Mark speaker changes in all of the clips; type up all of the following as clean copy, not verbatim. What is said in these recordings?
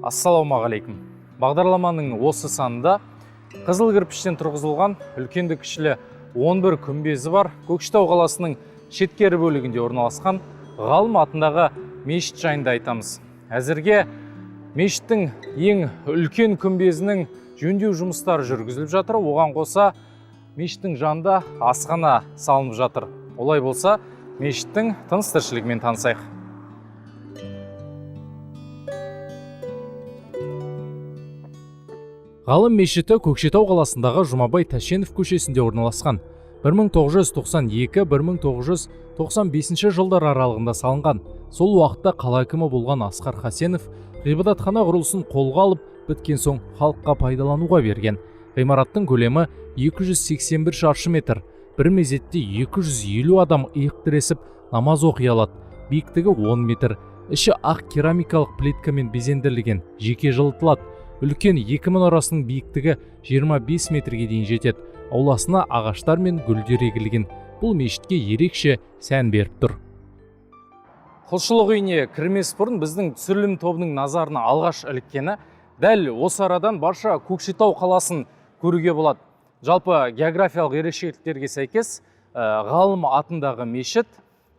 Speaker 1: Ассалаумағалейкум. Бағдарламаның осы санында қызыл кірпіштен тұрғызылған үлкенді кішілі 11 күмбезі бар Көкшетау қаласының шеткері бөлігінде орналасқан Ғалым атындағы мешіт жайында айтамыз. Әзірге мешіттің ең үлкен күмбезінің жөндеу жұмыстары жүргізіліп жатыр. Оған қоса мешіттің жанында асхана салынып жатыр. Олай болса, мешіттің тыныс тіршілігімен танысайық. Ғалым мешіті Көкшетау қаласындағы Жұмабай Тәшенов көшесінде орналасқан. 1992-1995 жылдар аралығында салынған. Сол уақытта қала әкімі болған Асқар Хасенов ғибадатхана құрылысын қолға алып, біткен соң халыққа пайдалануға берген. Ғимараттың көлемі 281 шаршы метр. Бір мезетте 250 адам иық тіресіп намаз оқи алады. Биіктігі 10 метр. Іші ақ керамикалық плиткамен безендірілген, жеке жылытылады. Үлкен екі мұнарасының биіктігі 25 метрге дейін жетеді. Ауласына ағаштар мен гүлдер егілген. Бұл мешітке ерекше сән беріп тұр. Құлшылық үйіне кірмес бұрын біздің түсірілім тобының назарына алғаш іліккені дәл осы арадан барша Көкшетау қаласын көруге болады. Жалпы географиялық ерекшеліктерге сәйкес Ғалым атындағы мешіт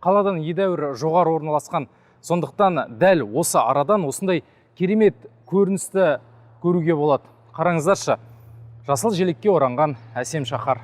Speaker 1: қаладан едәуір жоғары орналасқан. Сондықтан дәл осы арадан осындай керемет көріністі көруге болады. Қараңыздаршы, жасыл желекке оранған әсем шаһар.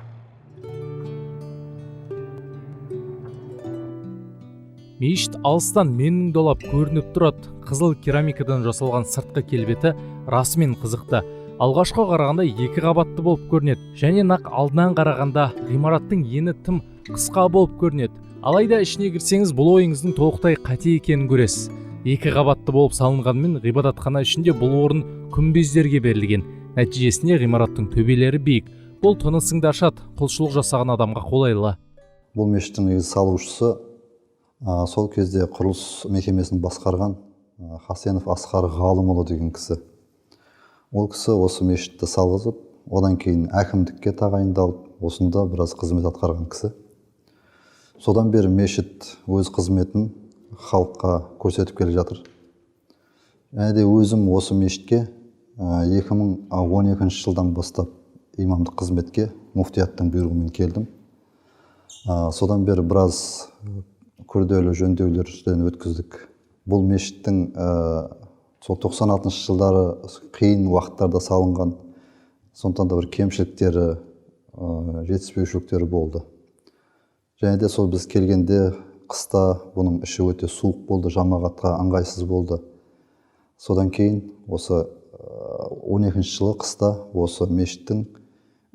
Speaker 1: Мешіт алыстан менмұндалап көрініп тұрады. Қызыл керамикадан жасалған сыртқы келбеті расымен қызықты. Алғашқы қарағанда екі қабатты болып көрінеді және нақ алдынан қарағанда ғимараттың ені тым қысқа болып көрінеді. Алайда ішіне кірсеңіз, бұл ойыңыздың толықтай қате екенін көресіз. Екі қабатты болып салынғанымен, ғибадатхана ішінде бұл орын күмбездерге берілген. Нәтижесінде ғимараттың төбелері биік. Бұл тынысыңды ашады, құлшылық жасаған адамға қолайлы.
Speaker 2: Бұл мешіттің негізі салушысы сол кезде құрылыс мекемесін басқарған Хасенов Асқар Ғалымұлы деген кісі. Ол кісі осы мешітті салғызып, одан кейін әкімдікке тағайындалып, осында біраз қызмет атқарған кісі. Содан бері мешіт өз қызметін халыққа көрсетіп келе жатыр. Және де өзім осы мешітке 2012 жылдан бастап имамдық қызметке муфтияттың бұйрығымен келдім. Содан бері біраз күрделі жөндеулерден өткіздік. Бұл мешіттің сол 96 жылдары қиын уақыттарда салынған, сондықтан да бір кемшіліктері, жетіспеушіліктері болды. Және де сол біз келгенде қыста бұның іші өте суық болды, жамағатқа ыңғайсыз болды. Содан кейін осы 12 жылы қыста осы мешіттің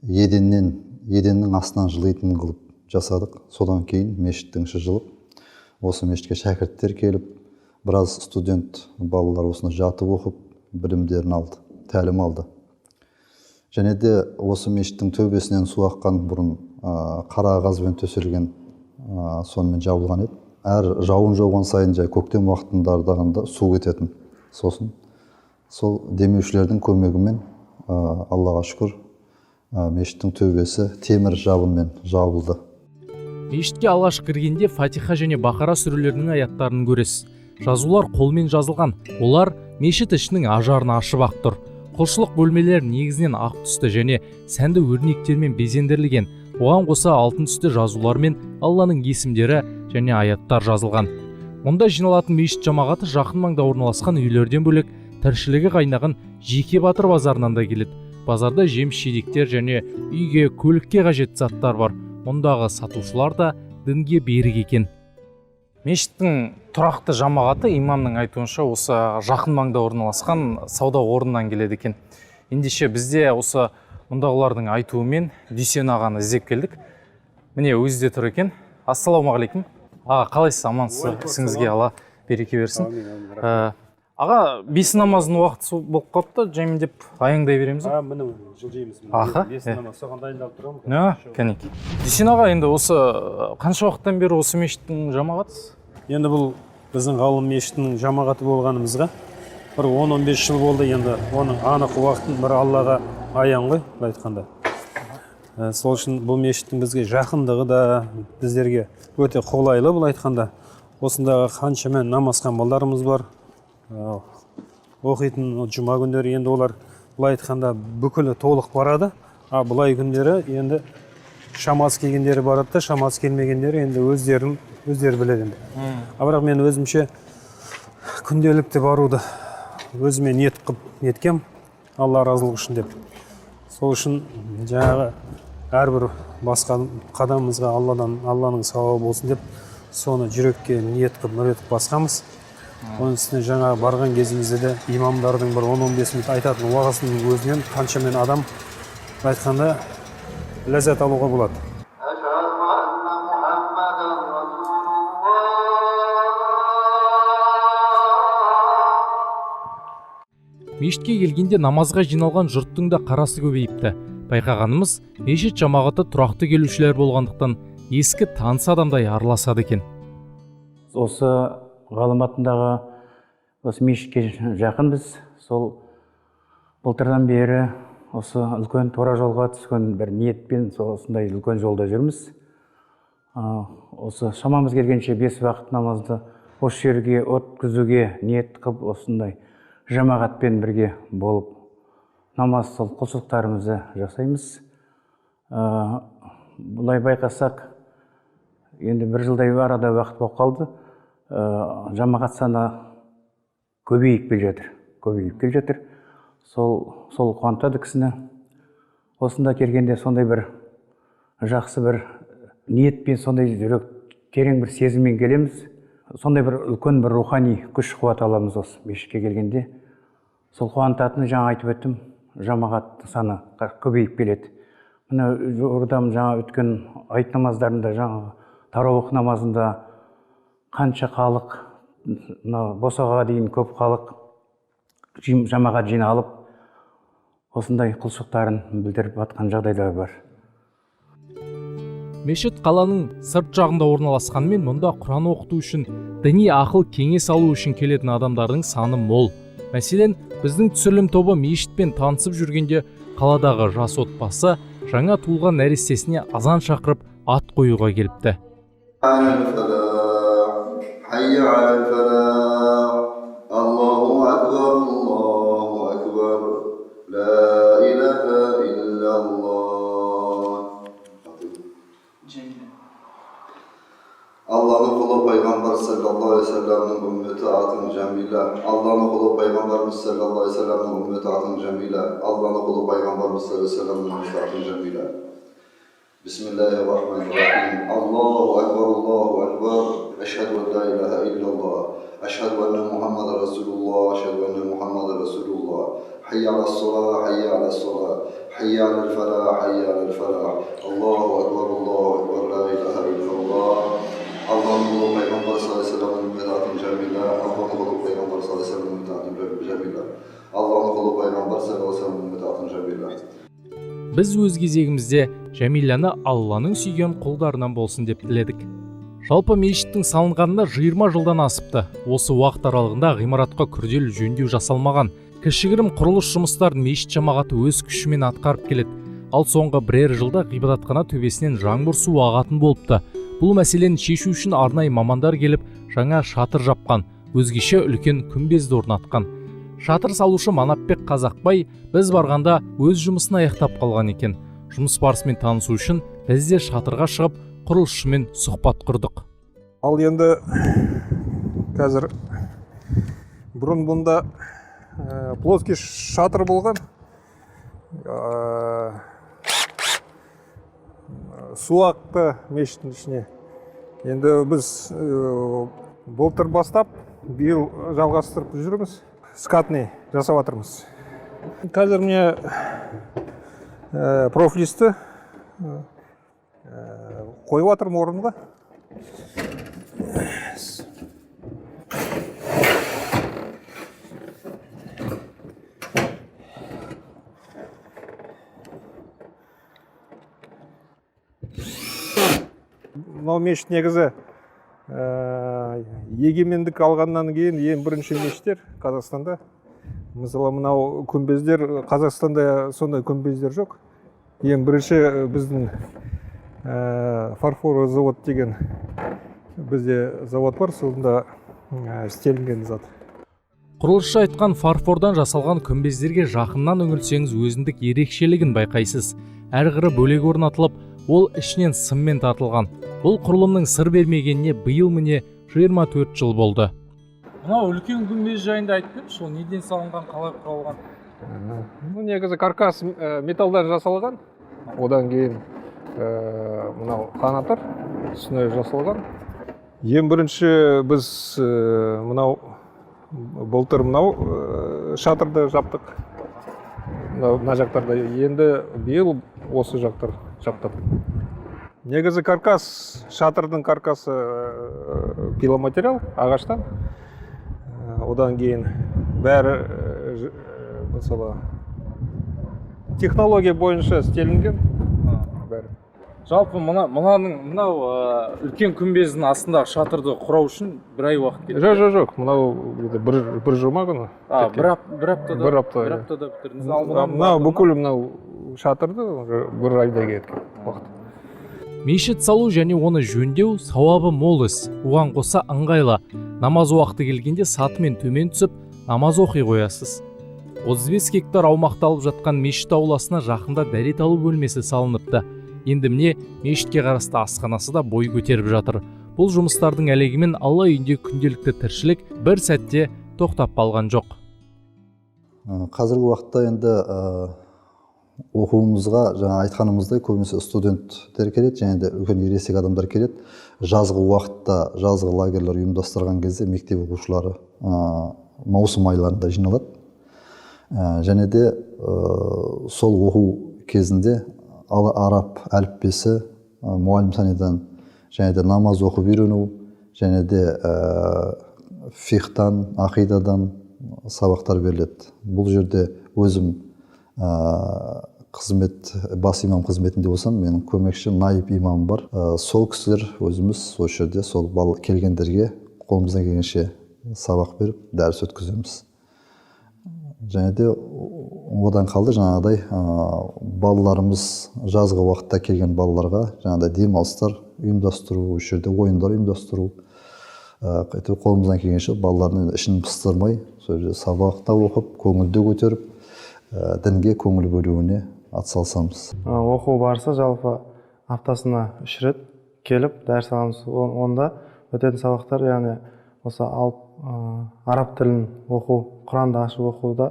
Speaker 2: еденнің астынан жылитын қылып жасадық. Содан кейін мешіттің іші жылып, осы мешітке шәкірттер келіп, біраз студент балалар осында жатып оқып, білімдерін алды, тәлім алды. Және де осы мешіттің төбесінен су аққан, бұрын қара қағазбен төселген, сонымен жабылған еді. Әр жауын жауған сайын, жай көктем уақытындарда су кететін. Сосын сол демеушілердің көмегімен, Аллаға шүкір, мешіттің төбесі темір жабынмен жабылды.
Speaker 1: Мешітке алғаш кіргенде Фатиха және Бақара сүрелерінің аяттарын көресіз. Жазулар қолмен жазылған. Олар мешіт ішінің ажарын ашып ақ тұр. Құлшылық бөлмелер негізінен ақ түсті және сәнді өрнектермен безендірілген. Оған қоса алтын түсті жазулармен Алланың есімдері және аяттар жазылған. Мұнда жиналатын мешіт жамағаты жақын маңда орналасқан үйлерден бөлек, тіршілігі қайнаған Жеке батыр базарынан да келеді. Базарда жеміс жидектер және үйге, көлікке қажетті заттар бар. Мұндағы сатушылар да дінге берік екен. Мешіттің тұрақты жамағаты, имамның айтуынша, осы жақын маңда орналасқан сауда орнынан келеді екен. Ендеше бізде осы мұндағылардың айтуымен Дүйсен ағаны іздеп келдік. Міне, өзі де тұр екен. Ассалаумағалейкум, аға, қалайсыз? Амансыз? Ісіңізге Алла береке берсін. Аға, бесін намазының уақыты болып қалыпты, жаймендеп аяңдай береміз ба?
Speaker 3: А, міне, жылжимыз.
Speaker 1: Аха,
Speaker 3: Бесін
Speaker 1: е.
Speaker 3: намаз, соған дайындалып тұрамын.
Speaker 1: А, кәнекей. Дүйсен аға, енді осы қанша уақыттан бері осы мешіттің жамағатысыз?
Speaker 3: Енді бұл біздің Ғалым мешітінің жамағаты болғанымызға бір 10-15 жыл болды. Енді оның анық уақытын бір Аллаға аян ғой, былай айтқанда. Сол үшін бұл мешіттің бізге жақындығы да біздерге өте қолайлы, былай айтқанда. Осындағы қаншама намазхан балдарымыз бар. Оқитын жұма күндері енді олар былай айтқанда бүкілі толық барады, а былай күндері енді шамасы келгендері барады да, шамасы келмегендері енді өздерін өздері біледі енді. А бірақ мен өзімше күнделікті баруды өзіме ниет қылып неткем, Алла разылығы үшін деп. Сол үшін жаңағы әрбір басқан қадамымызға Алладан, Алланың сауабы болсын деп, соны жүрекке ниет қылып, мүрет қылып басқанбыз. Оның үстіне жаңағы барған кезімізде де имамдардың бір 10-15 минут айтатын уағызының өзінен қаншамен адам, былай айтқанда, ләззат алуға болады.
Speaker 4: أشهد أن محمدا رسول الله.
Speaker 1: Мешітке келгенде намазға жиналған жұрттың да қарасы көбейіпті. Байқағанымыз, мешіт жамағаты тұрақты келушілер болғандықтан, ескі таныс адамдай араласады екен.
Speaker 5: Осы Ғалым атындағы осы мешітке жақынбыз. Сол былтырдан бері осы үлкен тура жолға түскен бір ниетпен сол осындай үлкен жолда жүрміз. Осы шамамыз келгенше бес уақыт намазды осы жерге өткізуге ниет қылып, осындай жамағатпен бірге болып намаз, сол құлшылықтарымызды жасаймыз. Былай байқасақ, енді бір жылдай арада уақыт болып қалды. Жамағат саны көбейіп келе жатыр, көбейіп келе жатыр. Сол қуантады кісіні. Осында келгенде сондай бір жақсы бір ниетпен, сондай жүрек терең бір сезіммен келеміз. Сондай бір үлкен бір рухани күш қуат аламыз осы мешітке келгенде. Сол қуантатыны, жаңа айтып өттім, жамағат саны көбейіп келеді. Мына жуырда жаңа өткен айт намаздарында, жаңағы тарауих намазында қанша халық, мына босағаға дейін көп халық жамағат жиналып, осындай құлшылықтарын білдіріп жатқан жағдайлар бар.
Speaker 1: Мешіт қаланың сырт жағында орналасқанымен, мұнда құран оқыту үшін, діни ақыл кеңес алу үшін келетін адамдардың саны мол. Мәселен, біздің түсірілім тобы мешітпен танысып жүргенде, қаладағы жас отбасы жаңа туылған нәрестесіне азан шақырып, ат қоюға келіпті.
Speaker 4: على الفلاح، حي على الفلاح، الله أكبر، الله أكبر، لا إله إلا الله. Алланың құлы пайғамбар саллаллаху алейхи вассаламның үмметі, атың Жәмила. Алланың құлы пайғамбарымыз саллаллаху алейхи вассаламның үмметі, атың Жәмила. Алланың құлы пайғамбарымыз саллаллаху алейхи вассаламның үмметі, атың Жәмила. Бисмиллахи рахмани рахим. Аллаху акбар, Аллаху акбар. Ашхаду ан ла илаха иллаллах. Ашхаду анна Мухаммадан расулуллах. Ашхаду анна Мухаммадан расулуллах. Хайя аля салах, хайя аля салах. Хайя аля фалах, хайя аля фалах. Аллаху акбар, Аллаху акбар. Ла илаха иллаллах. Алланың құлы пайғамбар саллаллаху алейхи вассаламның үмметі, атың Жәмила. Алланың құлы пайғамбар саллаллаху алейхи вассаламның үмметі, атың Жәмила. Алланың құлы пайғамбар саллаллаху алейхи вассаламның үмметі, атың Жәмила.
Speaker 1: Біз өз кезегімізде Жәмиланы Алланың сүйген құлдарынан болсын деп тіледік. Жалпы, мешіттің салынғанына 20 жылдан асыпты. Осы уақыт аралығында ғимаратқа күрделі жөндеу жасалмаған. Кішігірім құрылыс жұмыстарын мешіт жамағаты өз күшімен атқарып келеді. Ал соңғы бірер жылда ғибадатхана төбесінен жаңбыр суы ағатын болыпты. Бұл мәселені шешу үшін арнайы мамандар келіп, жаңа шатыр жапқан, өзгеше үлкен күмбезді орнатқан. Шатыр салушы Манапбек Қазақбай біз барғанда өз жұмысын аяқтап қалған екен. Жұмыс барысымен танысу үшін біз де шатырға шығып, құрылысшымен сұхбат құрдық.
Speaker 6: Ал енді қазір, бұрын бұнда плоский шатыр болған. Су ақты мешіттің ішіне. Енді біз былтыр бастап, биыл жалғастырып жүрміз, скатный жасап жатырмыз. Қазір міне профлисті қойып жатырмын орынға. Мынау мешіт негізі егемендік алғаннан кейін ең бірінші мешіттер Қазақстанда. Мысалы, мынау күмбездер, Қазақстанда сондай күмбездер жоқ. Ең бірінші біздің фарфоровый завод деген бізде завод бар, сонда істелінген зат.
Speaker 1: Құрылысшы айтқан фарфордан жасалған күмбездерге жақыннан үңілсеңіз, өзіндік ерекшелігін байқайсыз. Әр қыры бөлек орнатылып, ол ішінен сыммен тартылған. Бұл құрылымның сыр бермегеніне биыл, міне, 24 жыл болды. Мынау үлкен күмбез жайында айтып берші, ол неден салынған, қалай құралған?
Speaker 6: Ну, негізі каркас металдан жасалған. Одан кейін мынау қанаттар үстіне жасалған. Ең бірінші біз мынау былтыр мынау шатырды жаптық. Мынау мына жақтарда, енді биыл осы жақтар жаптық. Негізі каркас, шатырдың каркасы пиломатериал, ағаштан. Одан кейін бәрі мысалы, технология бойынша істелінген бәрі.
Speaker 1: Жалпы мынаның, мынау үлкен күмбездің астындағы шатырды құрау үшін бір ай уақыт кетті?
Speaker 6: Жоқ, мынау где-то бір жұма ғана
Speaker 1: а,
Speaker 6: кеткен.
Speaker 1: бір аптада?
Speaker 6: Бір апта,
Speaker 1: бір
Speaker 6: иә.
Speaker 1: аптада бітірдіңіз. Ал мынаның
Speaker 6: мынау
Speaker 1: барлығына-
Speaker 6: бүкіл мынау шатырды уже бір айда кеткен уақыт.
Speaker 1: Мешіт салу және оны жөндеу сауабы мол іс. Оған қоса ыңғайлы. Намаз уақыты келгенде сатымен төмен түсіп, намаз оқи қоясыз. 35 гектар аумақты алып жатқан мешіт ауласына жақында дәрет алу бөлмесі салыныпты. Енді, міне, мешітке қарасты асханасы да бой көтеріп жатыр. Бұл жұмыстардың әлегімен Алла үйінде күнделікті тіршілік бір сәтте тоқтап қалған жоқ.
Speaker 2: Қазіргі уақытта енді оқуымызға, жаңа айтқанымыздай, көбінесе студенттер келеді және де үлкен ересек адамдар келеді. Жазғы уақытта жазғы лагерьлер ұйымдастырған кезде мектеп оқушылары маусым айларында жиналады. Және де сол оқу кезінде араб әліппесі мұғалім Санидан және де намаз оқып үйрену және де фиқһтан, ақидадан сабақтар беріледі. Бұл жерде өзім қызмет, бас имам қызметінде болсам, менің көмекші наиб имамым бар. Сол кісілер, өзіміз осы жерде сол бал келгендерге қолымыздан келгенше сабақ беріп, дәріс өткіземіз. Және де одан қалды жаңағыдай балаларымыз, жазғы уақытта келген балаларға жаңағыдай демалыстар ұйымдастыру, осы жерде ойындар ұйымдастыру, әйтеуір қолымыздан келгенше балалардың ішін пыстырмай, сол жерде сабақ та оқып, көңілді көтеріп, дінге көңіл бөлуіне атсалысамыз.
Speaker 7: Оқу барысы жалпы аптасына 3 рет келіп дәріс аламыз. Онда өтетін сабақтар, яғни осы алып араб тілін оқу, Құранды ашып оқуда,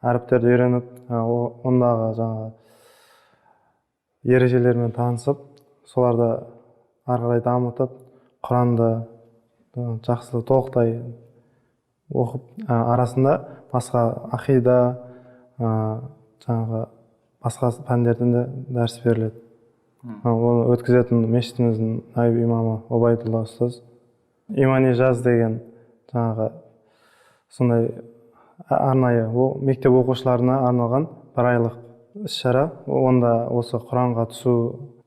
Speaker 7: әріптерді үйреніп, ондағы жаңағы ережелермен танысып, соларды ары қарай дамытып, Құранды жақсы толықтай оқып, арасында басқа ақида, жаңағы басқа пәндерден де дәріс беріледі. Оны өткізетін мешітіміздің наиб имамы Обайдулла ұстаз. Имани жаз деген жаңағы сондай арнайы мектеп оқушыларына арналған бір айлық іс шара. Онда осы Құранға түсу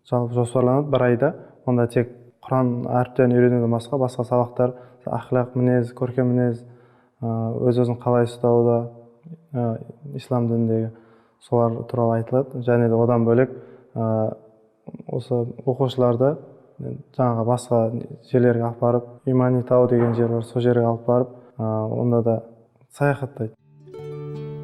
Speaker 7: жалпы жоспарланады бір айда. Онда тек Құран әріптерін үйренуден басқа, басқа сабақтар, ахлақ, мінез, көркем мінез, өз өзін қалай ұстауда, ислам дініндегі солар туралы айтылады. Және де одан бөлек осы оқушыларды жаңағы басқа жерлерге апарып, Имани тау деген жер бар, сол жерге алып барып, онда да саяхаттайды.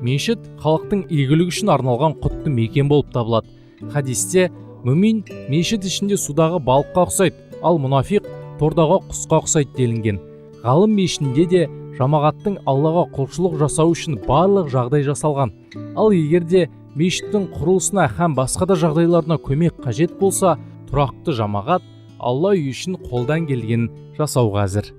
Speaker 1: Мешіт халықтың игілігі үшін арналған құтты мекен болып табылады. Хадисте: мүмин мешіт ішінде судағы балыққа ұқсайды, ал мұнафиқ тордағы құсқа ұқсайды делінген. Ғалым мешітінде де жамағаттың Аллаға құлшылық жасау үшін барлық жағдай жасалған. Ал егер де мешіттің құрылысына һәм басқа да жағдайларына көмек қажет болса, тұрақты жамағат Алла үйі үшін қолдан келгенін жасауға әзір.